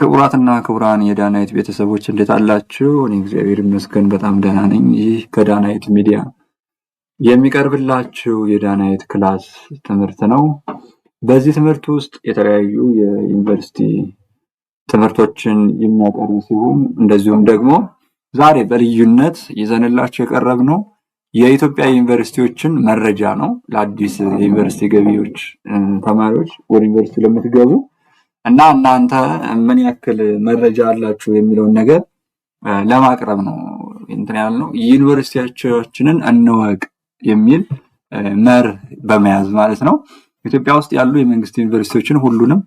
ክቡራትና ክቡራን የዳናይት ቤተሰቦች እንዴት አላችሁ? እኔ እግዚአብሔር ይመስገን በጣም ደህና ነኝ። ይህ ከዳናይት ሚዲያ የሚቀርብላችሁ የዳናይት class ትምህርት ነው። በዚህ ትምህርት ውስጥ የተለያዩ የዩኒቨርሲቲ ትምህርቶችን የሚያቀርብ ሲሆን እንደዚሁም ደግሞ ዛሬ በልዩነት ይዘንላችሁ የቀረብነው የኢትዮጵያ ዩኒቨርሲቲዎችን መረጃ ነው። ለአዲስ የዩኒቨርሲቲ ገቢዎች ተማሪዎች ወደ ዩኒቨርሲቲ ለምትገቡ እና እናንተ ምን ያክል መረጃ አላችሁ የሚለውን ነገር ለማቅረብ ነው እንትን ያልነው። ዩኒቨርሲቲዎቻችንን እንወቅ የሚል መርህ በመያዝ ማለት ነው። ኢትዮጵያ ውስጥ ያሉ የመንግስት ዩኒቨርሲቲዎችን ሁሉንም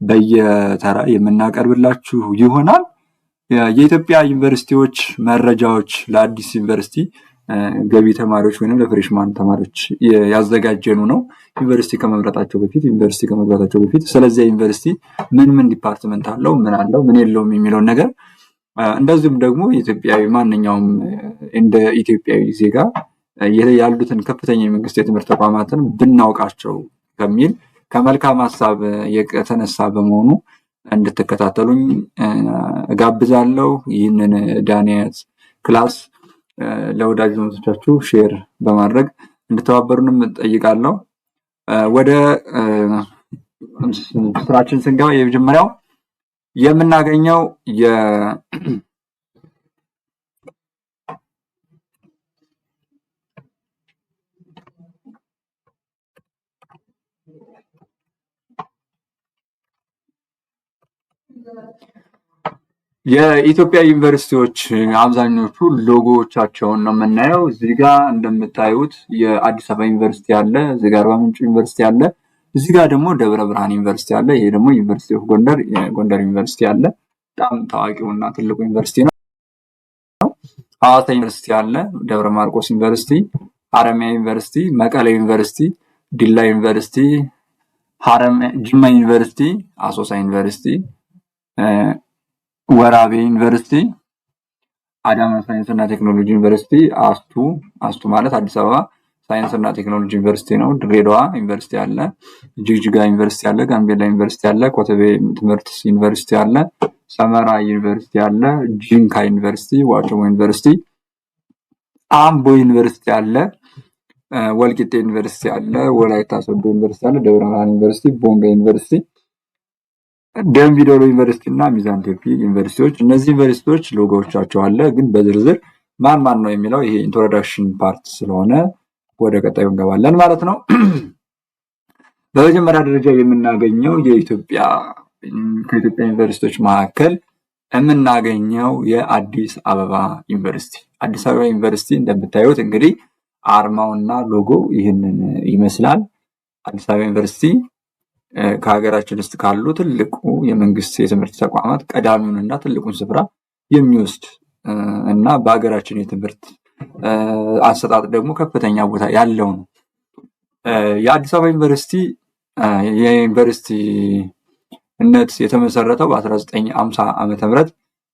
በየተራ የምናቀርብላችሁ ይሆናል። የኢትዮጵያ ዩኒቨርሲቲዎች መረጃዎች ለአዲስ ዩኒቨርሲቲ ገቢ ተማሪዎች ወይም ለ freshman ተማሪዎች ያዘጋጀኑ ነው። ዩኒቨርሲቲ ከመምረጣቸው በፊት፣ ዩኒቨርሲቲ ከመግባታቸው በፊት ስለዚያ ዩኒቨርሲቲ ምን ምን department አለው፣ ምን አለው፣ ምን የለውም የሚለውን ነገር፣ እንደዚሁም ደግሞ ኢትዮጵያዊ ማንኛውም እንደ ኢትዮጵያዊ ዜጋ ያሉትን ከፍተኛ የመንግስት የትምህርት ተቋማትን ብናውቃቸው ከሚል ከመልካም ሀሳብ የተነሳ በመሆኑ እንድትከታተሉኝ እጋብዛለሁ። ይህንን ዳንኤል class ለወዳጅ ዘመዶቻችሁ share በማድረግ እንድተባበሩንም እጠይቃለሁ። ወደ ስራችን ስንገባ የመጀመሪያው የምናገኘው የኢትዮጵያ ዩኒቨርሲቲዎች አብዛኞቹ ሎጎዎቻቸውን ነው የምናየው። እዚህ ጋር እንደምታዩት የአዲስ አበባ ዩኒቨርሲቲ አለ፣ እዚህ ጋር አርባ ምንጭ ዩኒቨርሲቲ አለ፣ እዚህ ጋር ደግሞ ደብረ ብርሃን ዩኒቨርሲቲ አለ። ይሄ ደግሞ University of ጎንደር፣ የጎንደር ዩኒቨርሲቲ አለ። በጣም ታዋቂውና ትልቁ ዩኒቨርሲቲ ነው። ሐዋሳ ዩኒቨርሲቲ አለ፣ ደብረ ማርቆስ ዩኒቨርሲቲ፣ ሀረማያ ዩኒቨርሲቲ፣ መቀሌ ዩኒቨርሲቲ፣ ዲላ ዩኒቨርሲቲ፣ ጅማ ዩኒቨርሲቲ፣ አሶሳ ዩኒቨርሲቲ፣ ወራቤ ዩኒቨርሲቲ፣ አዳማ ሳይንስና ቴክኖሎጂ ዩኒቨርሲቲ፣ አስቱ፣ አስቱ ማለት አዲስ አበባ ሳይንስና ቴክኖሎጂ ዩኒቨርሲቲ ነው። ድሬዳዋ ዩኒቨርሲቲ አለ፣ ጅግጅጋ ዩኒቨርሲቲ አለ፣ ጋምቤላ ዩኒቨርሲቲ አለ፣ ኮተቤ ትምህርት ዩኒቨርሲቲ አለ፣ ሰመራ ዩኒቨርሲቲ አለ፣ ጂንካ ዩኒቨርሲቲ፣ ዋቸሞ ዩኒቨርሲቲ፣ አምቦ ዩኒቨርሲቲ አለ፣ ወልቂጤ ዩኒቨርሲቲ አለ፣ ወላይታ ሶዶ ዩኒቨርሲቲ አለ፣ ደብረ ብርሃን ዩኒቨርሲቲ፣ ቦንጋ ዩኒቨርሲቲ፣ ደምቢዶሎ ዩኒቨርሲቲ እና ሚዛን ቴፒ ዩኒቨርሲቲዎች። እነዚህ ዩኒቨርሲቲዎች ሎጎዎቻቸው አለ፣ ግን በዝርዝር ማን ማን ነው የሚለው ይሄ introduction part ስለሆነ ወደ ቀጣዩ እንገባለን ማለት ነው። በመጀመሪያ ደረጃ የምናገኘው ከኢትዮጵያ ዩኒቨርሲቲዎች መካከል የምናገኘው የአዲስ አበባ ዩኒቨርሲቲ። አዲስ አበባ ዩኒቨርሲቲ እንደምታዩት እንግዲህ አርማውና ሎጎ ይህንን ይመስላል። አዲስ አበባ ዩኒቨርሲቲ ከሀገራችን ውስጥ ካሉ ትልቁ የመንግስት የትምህርት ተቋማት ቀዳሚውንና ትልቁን ስፍራ የሚወስድ እና በሀገራችን የትምህርት አሰጣጥ ደግሞ ከፍተኛ ቦታ ያለው ነው። የአዲስ አበባ ዩኒቨርሲቲ የዩኒቨርሲቲነት የተመሰረተው በ1950 ዓመተ ምህረት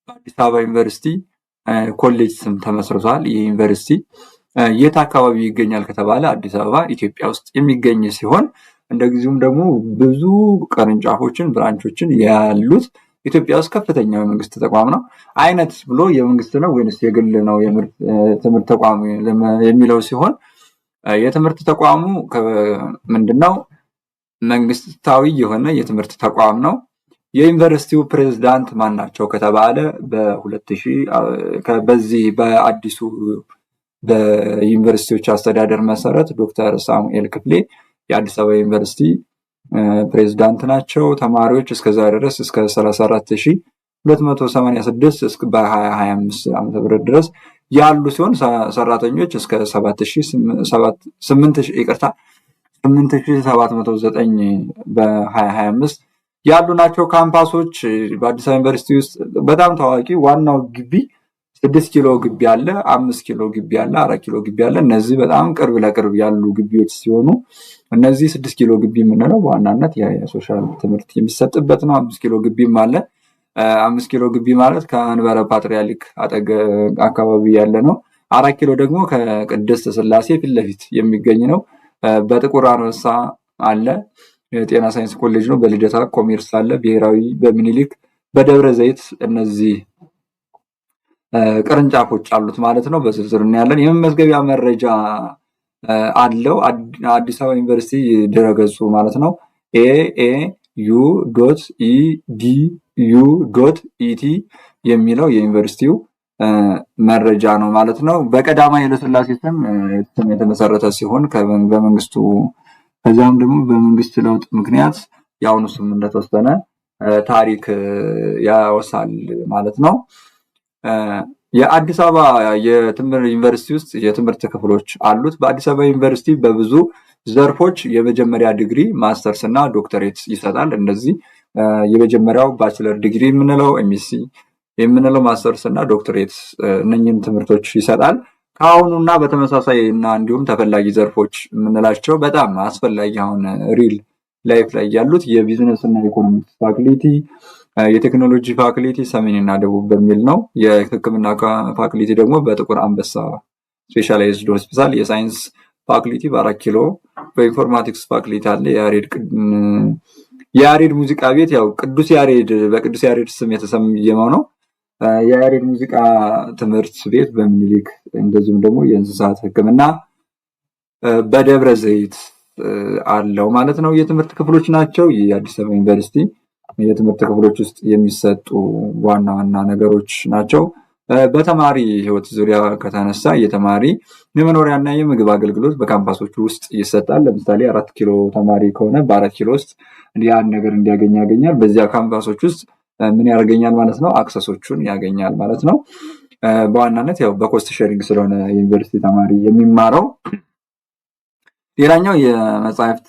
በአዲስ አበባ ዩኒቨርሲቲ ኮሌጅ ስም ተመስርቷል። ይህ ዩኒቨርሲቲ የት አካባቢ ይገኛል ከተባለ አዲስ አበባ ኢትዮጵያ ውስጥ የሚገኝ ሲሆን እንደዚሁም ደግሞ ብዙ ቅርንጫፎችን branch ኦችን ያሉት ኢትዮጵያ ውስጥ ከፍተኛው የመንግስት ተቋም ነው። አይነት ብሎ የመንግስት ነው ወይንስ የግል ነው የትምህርት ተቋም የሚለው ሲሆን የትምህርት ተቋሙ ምንድነው? መንግስታዊ የሆነ የትምህርት ተቋም ነው። የዩኒቨርሲቲው ፕሬዝዳንት ማን ናቸው ከተባለ በሁለት ሺህ በዚህ በአዲሱ በዩኒቨርሲቲዎች አስተዳደር መሰረት ዶክተር ሳሙኤል ክፍሌ የአዲስ አበባ ዩኒቨርሲቲ ፕሬዝዳንት ናቸው። ተማሪዎች እስከዛ ድረስ እስከ 34286 እስከ በ2025 ዓመተ ምህረት ድረስ ያሉ ሲሆን ሰራተኞች እስከ 7000 8000፣ ይቅርታ፣ 8709 በ2025 ያሉ ናቸው። ካምፓሶች በአዲስ አበባ ዩኒቨርሲቲ ውስጥ በጣም ታዋቂ ዋናው ግቢ 6 ኪሎ ግቢ አለ፣ 5 ኪሎ ግቢ አለ፣ 4 ኪሎ ግቢ አለ። እነዚህ በጣም ቅርብ ለቅርብ ያሉ ግቢዎች ሲሆኑ እነዚህ 6 ኪሎ ግቢ የምንለው በዋናነት የ social ትምህርት የሚሰጥበት ነው። 5 ኪሎ ግቢም አለ። 5 ኪሎ ግቢ ማለት ከመንበረ ፓትርያርክ አጠገብ አካባቢ ያለ ነው። 4 ኪሎ ደግሞ ከቅድስት ስላሴ ፊት ለፊት የሚገኝ ነው። በጥቁር አንበሳ አለ። የጤና ሳይንስ ኮሌጅ ነው። በልደታ ኮሜርስ አለ። ብሔራዊ በሚኒሊክ፣ በደብረ ዘይት እነዚህ ቅርንጫፎች አሉት ማለት ነው። በዝርዝር እናያለን። የመመዝገቢያ መረጃ አለው። አዲስ አበባ ዩኒቨርሲቲ ድረገጹ ማለት ነው። aau.edu.et የሚለው የዩኒቨርሲቲው መረጃ ነው ማለት ነው። በቀዳማዊ ኃይለ ሥላሴ ስም የተመሰረተ ሲሆን በመንግስቱ ከዚያም ደግሞ በመንግስት ለውጥ ምክንያት የአሁኑ ስም እንደተወሰነ ታሪክ ያወሳል ማለት ነው። የአዲስ አበባ የትምህርት ዩኒቨርሲቲ ውስጥ የትምህርት ክፍሎች አሉት። በአዲስ አበባ ዩኒቨርሲቲ በብዙ ዘርፎች የመጀመሪያ ዲግሪ፣ ማስተርስ እና ዶክተሬት ይሰጣል። እነዚህ የመጀመሪያው bachelor degree የምንለው፣ MSc የምንለው፣ ማስተርስ እና ዶክተሬት እነኝህን ትምህርቶች ይሰጣል። ከአሁኑ እና በተመሳሳይ እና እንዲሁም ተፈላጊ ዘርፎች የምንላቸው በጣም አስፈላጊ አሁን real life ላይ ያሉት የቢዝነስ እና economics faculty፣ የቴክኖሎጂ ፋክሊቲ ሰሜን እና ደቡብ በሚል ነው። የሕክምና ፋክሊቲ ደግሞ በጥቁር አንበሳ specialized ሆስፒታል፣ የሳይንስ ፋክሊቲ በ4 ኪሎ፣ በ informatics faculty አለ። የያሬድ ሙዚቃ ቤት ያው ቅዱስ ያሬድ በቅዱስ ያሬድ ስም የተሰየመው ነው። የያሬድ ሙዚቃ ትምህርት ቤት በምኒልክ፣ እንደዚሁም ደግሞ የእንስሳት ሕክምና በደብረ ዘይት አለው ማለት ነው። የትምህርት ክፍሎች ናቸው። የአዲስ አበባ ዩኒቨርሲቲ የትምህርት ክፍሎች ውስጥ የሚሰጡ ዋና ዋና ነገሮች ናቸው። በተማሪ ህይወት ዙሪያ ከተነሳ የተማሪ የመኖሪያና የምግብ አገልግሎት በካምፓሶቹ ውስጥ ይሰጣል። ለምሳሌ 4 ኪሎ ተማሪ ከሆነ በ4 ኪሎ ውስጥ ያን ነገር እንዲያገኝ ያገኛል። በዚያ ካምፓሶች ውስጥ ምን ያደርገኛል ማለት ነው? Access ኦቹን ያገኛል ማለት ነው። በዋናነት ያው በ cost sharing ስለሆነ የዩኒቨርሲቲ ተማሪ የሚማረው። ሌላኛው የመጽሐፍት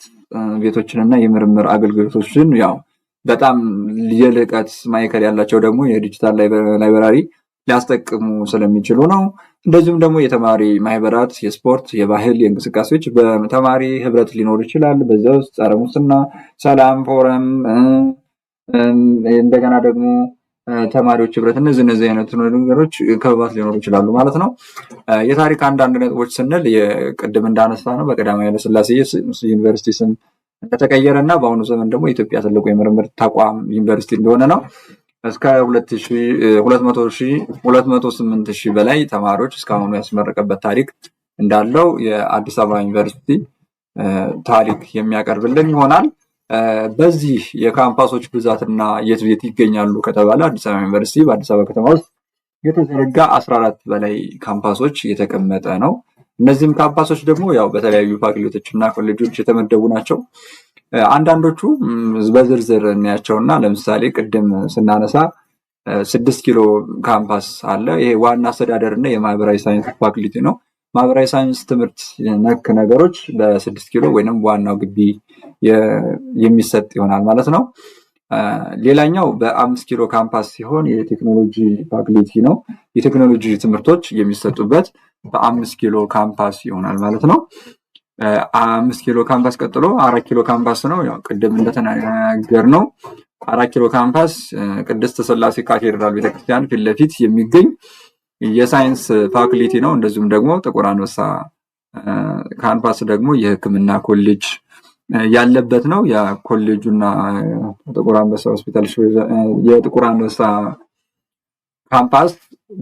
ቤቶችን እና የምርምር አገልግሎቶችን ያው በጣም የልቀት ማዕከል ያላቸው ደግሞ የ digital library ሊያስጠቅሙ ስለሚችሉ ነው። እንደዚሁም ደግሞ የተማሪ ማህበራት፣ የስፖርት፣ የባህል የእንቅስቃሴዎች በተማሪ ህብረት ሊኖር ይችላል። በዚያ ውስጥ ጸረ ሙስና፣ ሰላም ፎረም፣ እንደገና ደግሞ ተማሪዎች ህብረት እነዚህ አይነት ነገሮች ክበባት ሊኖሩ ይችላሉ ማለት ነው። የታሪክ አንዳንድ ነጥቦች ስንል ቅድም እንዳነሳ ነው በቀዳማዊ ኃይለ ሥላሴ ዩኒቨርሲቲ ስም እንደተቀየረ እና በአሁኑ ዘመን ደግሞ የኢትዮጵያ ትልቁ የምርምር ተቋም ዩኒቨርሲቲ እንደሆነ ነው። እስከ 208,000 በላይ ተማሪዎች እስካሁኑ ያስመረቀበት ታሪክ እንዳለው የአዲስ አበባ ዩኒቨርሲቲ ታሪክ የሚያቀርብልን ይሆናል። በዚህ የካምፓሶች ብዛትና የት የት ይገኛሉ ከተባለ አዲስ አበባ ዩኒቨርሲቲ በአዲስ አበባ ከተማ ውስጥ የተዘረጋ 14 በላይ ካምፓሶች የተቀመጠ ነው። እነዚህም ካምፓሶች ደግሞ ያው በተለያዩ ፋክልቲዎች እና ኮሌጆች የተመደቡ ናቸው። አንዳንዶቹ በዝርዝር እናያቸውና ለምሳሌ ቅድም ስናነሳ 6 ኪሎ ካምፓስ አለ። ይሄ ዋና አስተዳደር እና የማህበራዊ ሳይንስ ፋክልቲ ነው። ማህበራዊ ሳይንስ ትምህርት ነክ ነገሮች በ6 ኪሎ ወይም ዋናው ግቢ የሚሰጥ ይሆናል ማለት ነው። ሌላኛው በ5 ኪሎ ካምፓስ ሲሆን የቴክኖሎጂ ፋክልቲ ነው። የቴክኖሎጂ ትምህርቶች የሚሰጡበት በ5 ኪሎ ካምፓስ ይሆናል ማለት ነው። 5 ኪሎ ካምፓስ ቀጥሎ 4 ኪሎ ካምፓስ ነው። ያው ቅድም እንደተናገርነው 4 ኪሎ ካምፓስ ቅድስት ስላሴ ካቴድራል ቤተክርስቲያን ፊት ለፊት የሚገኝ የሳይንስ ፋክልቲ ነው። እንደዚሁም ደግሞ ጥቁር አንበሳ ካምፓስ ደግሞ የሕክምና ኮሌጅ ያለበት ነው። የኮሌጁና ጥቁር አንበሳ ሆስፒታል የጥቁር አንበሳ ካምፓስ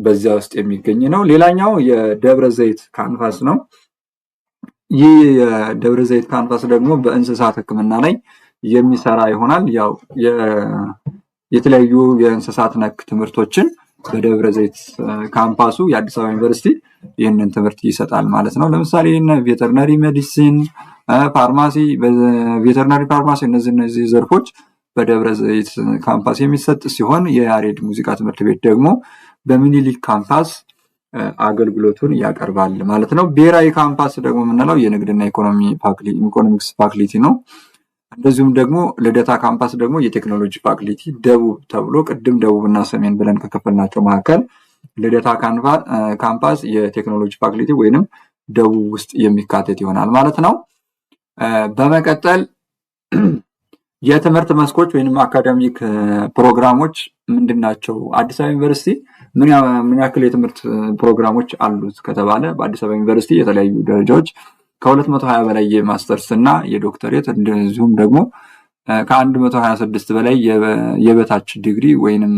በዚያ ውስጥ የሚገኝ ነው። ሌላኛው የደብረ ዘይት ካምፓስ ነው። ይህ የደብረ ዘይት ካምፓስ ደግሞ በእንስሳት ሕክምና ላይ የሚሰራ ይሆናል። ያው የተለያዩ የእንስሳት ነክ ትምህርቶችን በደብረ ዘይት ካምፓሱ የአዲስ አበባ ዩኒቨርሲቲ ይህንን ትምህርት ይሰጣል ማለት ነው። ለምሳሌ veterinary medicine፣ pharmacy፣ veterinary pharmacy እነዚህ ዘርፎች በደብረ ዘይት ካምፓስ የሚሰጥ ሲሆን የያሬድ ሙዚቃ ትምህርት ቤት ደግሞ በሚኒሊክ ካምፓስ አገልግሎቱን ያቀርባል ማለት ነው። ብሔራዊ ካምፓስ ደግሞ የምንለው የንግድና economics faculty ነው። እንደዚሁም ደግሞ ልደታ ካምፓስ ደግሞ የቴክኖሎጂ ፋክሊቲ ደቡብ ተብሎ ቅድም ደቡብ እና ሰሜን ብለን ከከፈልናቸው መካከል ልደታ ካምፓስ የቴክኖሎጂ ፋክሊቲ ወይንም ደቡብ ውስጥ የሚካተት ይሆናል ማለት ነው። በመቀጠል የትምህርት መስኮች ወይንም academic ፕሮግራሞች ምንድን ናቸው? አዲስ አበባ ዩኒቨርሲቲ ምን ያክል የትምህርት ፕሮግራሞች አሉት ከተባለ በአዲስ አበባ ዩኒቨርሲቲ የተለያዩ ደረጃዎች ከ220 በላይ የማስተርስ እና የዶክተሬት እንደዚሁም ደግሞ ከ126 በላይ የበታች ዲግሪ ወይንም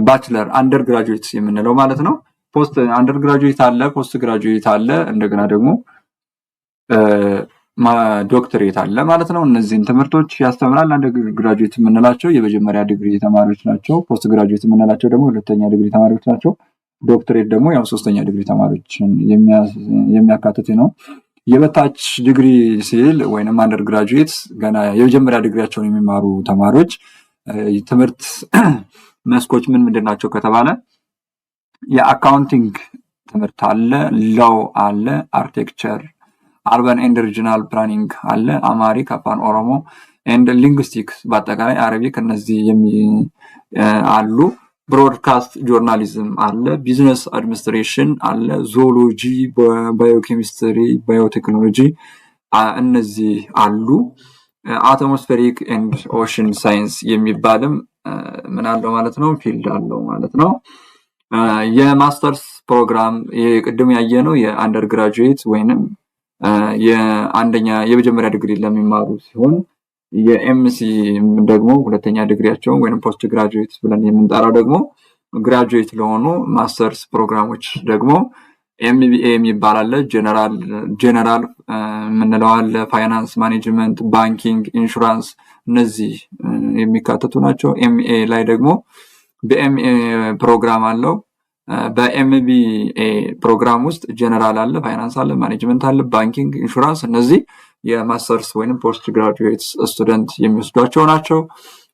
bachelor undergraduate የምንለው ማለት ነው። Post undergraduate አለ፣ postgraduate አለ፣ እንደገና ደግሞ ዶክትሬት አለ ማለት ነው። እነዚህን ትምህርቶች ያስተምራል። Undergraduate የምንላቸው የመጀመሪያ ዲግሪ ተማሪዎች ናቸው። Postgraduate የምንላቸው ደግሞ ሁለተኛ ዲግሪ ተማሪዎች ናቸው። ዶክትሬት ደግሞ ያው ሶስተኛ ዲግሪ ተማሪዎችን የሚያካትት ነው። የበታች ዲግሪ ሲል ወይንም undergraduate ገና የመጀመሪያ ዲግሪያቸውን የሚማሩ ተማሪዎች ትምህርት መስኮች ምን ምንድን ናቸው ከተባለ የ accounting ትምህርት አለ፣ law አለ፣ architecture፣ urban and regional planning አለ፣ Amharic፣ አፋን ኦሮሞ and linguistics በአጠቃላይ Arabic እነዚህ አሉ። Broadcast journalism አለ፣ business administration አለ፣ zoology፣ biochemistry፣ biotechnology እነዚህ አሉ። Atmospheric and ocean science የሚባልም ምን አለው ማለት ነው፣ field አለው ማለት ነው። የማስተርስ ፕሮግራም ቅድም ያየነው የ undergraduate ወይንም የአንደኛ የመጀመሪያ ዲግሪ ለሚማሩ ሲሆን የ MSc ደግሞ ሁለተኛ ዲግሪያቸውን ወይም postgraduate ብለን የምንጠራው ደግሞ graduate ለሆኑ ማስተርስ ፕሮግራሞች ደግሞ MBA የሚባል አለ፣ ጀነራል የምንለው አለ፣ finance፣ management፣ banking፣ insurance እነዚህ የሚካተቱ ናቸው። MA ላይ ደግሞ በ MA ፕሮግራም አለው። በ MBA ፕሮግራም ውስጥ ጀነራል አለ፣ ፋይናንስ አለ፣ management አለ፣ banking፣ insurance እነዚህ የማስተርስ ወይም postgraduate student የሚወስዷቸው ናቸው።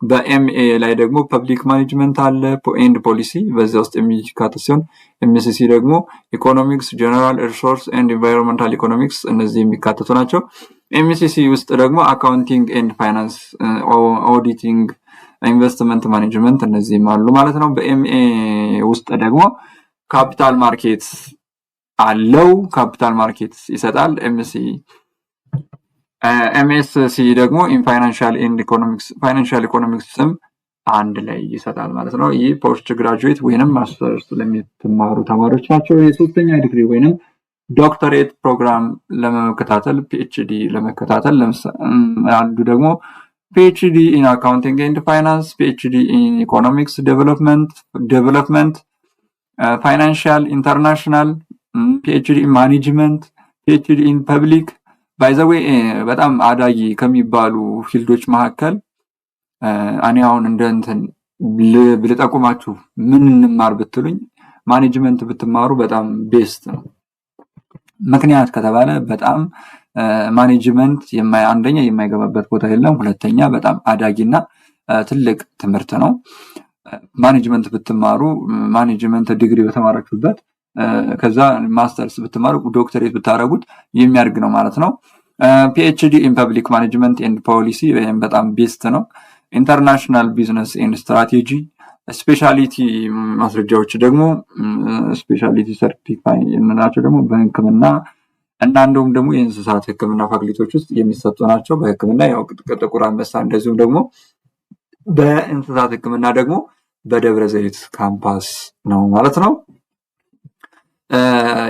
በ MA ላይ ደግሞ public management አለ and policy በዚያ ውስጥ የሚካተት ሲሆን MSc ደግሞ economics፣ general resource and environmental economics እነዚህ የሚካተቱ ናቸው። MSc ውስጥ ደግሞ accounting and finance፣ auditing፣ investment management እነዚህም አሉ ማለት ነው። በ MA ውስጥ ደግሞ capital market አለው። Capital market ይሰጣል። MSc MSc ደግሞ in financial and economics financial economics ም አንድ ላይ ይሰጣል ማለት ነው። ይህ postgraduate ወይንም ማስተርስ ለሚማሩ ተማሪዎች ናቸው። የሶስተኛ ዲግሪ ወይንም ዶክተሬት ፕሮግራም ለመከታተል PhD ለመከታተል አንዱ ደግሞ PhD in accounting and finance፣ PhD in economics development፣ financial international፣ PhD in management፣ PhD in public። By the way በጣም አዳጊ ከሚባሉ field ኦች መካከል እኔ አሁን እንደ እንትን ልጠቁማችሁ ምን እንማር ብትሉኝ management ብትማሩ በጣም best ነው። ምክንያት ከተባለ በጣም management አንደኛ የማይገባበት ቦታ የለም፣ ሁለተኛ በጣም አዳጊና ትልቅ ትምህርት ነው። Management ብትማሩ management ዲግሪ በተማራችሁበት ከዛ ማስተርስ ብትማሩ ዶክተሬት ብታደረጉት የሚያድግ ነው ማለት ነው። PhD in public management and policy ወይም በጣም best ነው። International business and strategy specialty ማስረጃዎች ደግሞ specialty certify የምንላቸው ደግሞ በሕክምና እና እንዲሁም ደግሞ የእንስሳት ሕክምና ፋክልቲዎች ውስጥ የሚሰጡ ናቸው። በሕክምና ያው ጥቁር አንበሳ እንደዚሁም ደግሞ በእንስሳት ሕክምና ደግሞ በደብረ ዘይት ካምፓስ ነው ማለት ነው።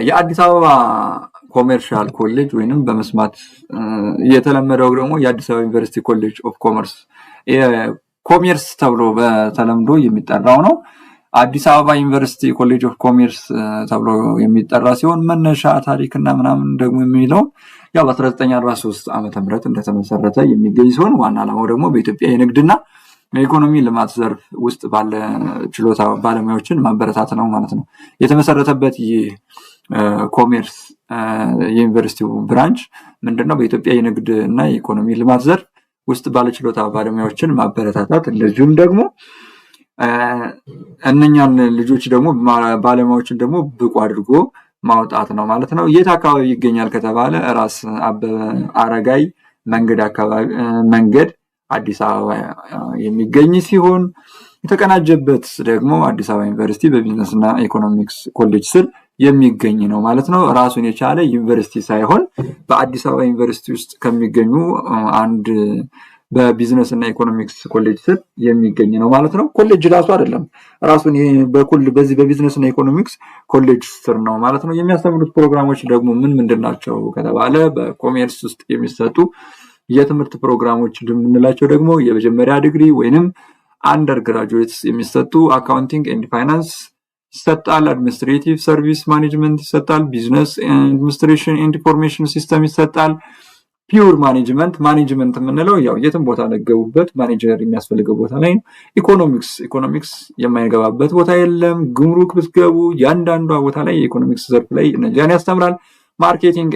የአዲስ አበባ commercial ኮሌጅ ወይንም በመስማት የተለመደው ደግሞ የአዲስ አበባ ዩኒቨርሲቲ College of Commerce Commerce ተብሎ በተለምዶ የሚጠራው ነው። አዲስ አበባ ዩኒቨርሲቲ College of Commerce ተብሎ የሚጠራ ሲሆን መነሻ ታሪክና ምናምን ደግሞ የሚለው ያው በ1943 ዓመተ ምህረት እንደተመሰረተ የሚገኝ ሲሆን ዋና ዓላማው ደግሞ በኢትዮጵያ የንግድና የኢኮኖሚ ልማት ዘርፍ ውስጥ ባለ ችሎታ ባለሙያዎችን ማበረታት ነው ማለት ነው። የተመሰረተበት ይህ commerce የዩኒቨርሲቲው branch ምንድነው? በኢትዮጵያ የንግድ እና የኢኮኖሚ ልማት ዘርፍ ውስጥ ባለችሎታ ባለሙያዎችን ማበረታታት እንደዚሁም ደግሞ እነኛን ልጆች ደግሞ ባለሙያዎችን ደግሞ ብቁ አድርጎ ማውጣት ነው ማለት ነው። የት አካባቢ ይገኛል ከተባለ ራስ አበበ አረጋይ መንገድ አካባቢ መንገድ አዲስ አበባ የሚገኝ ሲሆን የተቀናጀበት ደግሞ አዲስ አበባ ዩኒቨርሲቲ በቢዝነስ እና ኢኮኖሚክስ ኮሌጅ ስር የሚገኝ ነው ማለት ነው። ራሱን የቻለ ዩኒቨርሲቲ ሳይሆን በአዲስ አበባ ዩኒቨርሲቲ ውስጥ ከሚገኙ አንድ በቢዝነስ እና ኢኮኖሚክስ ኮሌጅ ስር የሚገኝ ነው ማለት ነው። ኮሌጅ ራሱ አይደለም፣ ራሱን በዚህ በቢዝነስ እና ኢኮኖሚክስ ኮሌጅ ስር ነው ማለት ነው። የሚያስተምሩት ፕሮግራሞች ደግሞ ምን ምንድን ናቸው ከተባለ በ commerce ውስጥ የሚሰጡ የትምህርት ፕሮግራሞች የምንላቸው ደግሞ የመጀመሪያ ዲግሪ ወይንም undergraduate የሚሰጡ accounting and finance ይሰጣል። Administrative service management ይሰጣል። Business administration and information system ይሰጣል። Pure management፣ management የምንለው ያው የትም ቦታ ለገቡበት ማኔጀር የሚያስፈልገው ቦታ ላይ ነው። Economics፣ economics የማይገባበት ቦታ የለም። ጉምሩክ ብትገቡ ያንዳንዷ ቦታ ላይ የኢኮኖሚክስ ዘርፍ ላይ እነዚያን ያስተምራል። Marketing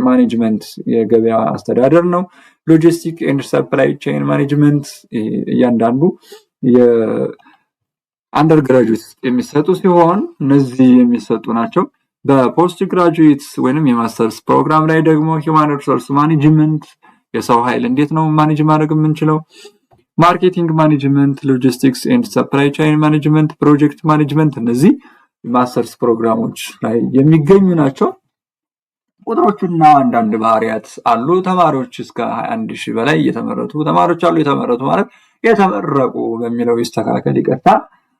management የገበያ አስተዳደር ነው። Logistic and supply chain management እያንዳንዱ የ undergraduate የሚሰጡ ሲሆን እነዚህ የሚሰጡ ናቸው። በ postgraduate ወይንም የማስተርስ ፕሮግራም ላይ ደግሞ human resource management፣ የሰው ኃይል እንዴት ነው manage ማድረግ የምንችለው፣ marketing management፣ logistics and supply chain management፣ project management እነዚህ ማስተርስ ፕሮግራሞች ላይ የሚገኙ ናቸው። ቁጥሮቹና አንዳንድ ባህሪያት አሉ። ተማሪዎች እስከ 21 ሺህ በላይ የተመረቱ ተማሪዎች አሉ። የተመረቱ ማለት የተመረቁ በሚለው ይስተካከል፣ ይቅርታ።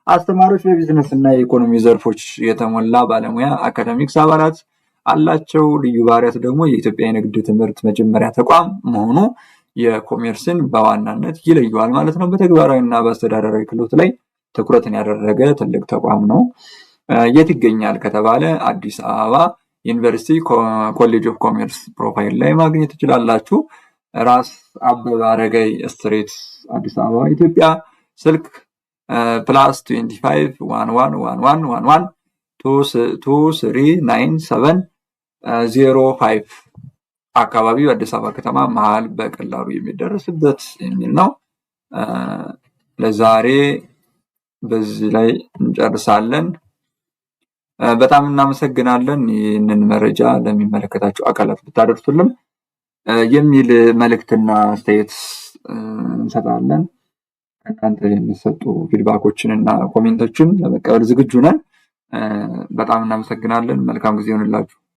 አስተማሪዎች በቢዝነስ እና የኢኮኖሚ ዘርፎች የተሞላ ባለሙያ academics አባላት አላቸው። ልዩ ባህሪያት ደግሞ የኢትዮጵያ የንግድ ትምህርት መጀመሪያ ተቋም መሆኑ የኮሜርስን በዋናነት ይለየዋል ማለት ነው። በተግባራዊ እና በአስተዳደራዊ ክህሎት ላይ ትኩረትን ያደረገ ትልቅ ተቋም ነው። የት ይገኛል ከተባለ አዲስ አበባ ዩኒቨርሲቲ College of Commerce profile ላይ ማግኘት ትችላላችሁ። ራስ አበበ አረጋይ Street፣ አዲስ አበባ፣ ኢትዮጵያ። ስልክ +25 11 11 11 2 3 9 7 0 5 አካባቢው አዲስ አበባ ከተማ መሀል በቀላሉ የሚደረስበት የሚል ነው። ለዛሬ በዚህ ላይ እንጨርሳለን። በጣም እናመሰግናለን። ይህንን መረጃ ለሚመለከታቸው አካላት ብታደርሱልን የሚል መልእክትና አስተያየት እንሰጣለን። ከእናንተ የሚሰጡ feedback ኦችን እና comment ኦችን ለመቀበል ዝግጁ ነን። በጣም እናመሰግናለን። መልካም ጊዜ ይሆንላችሁ።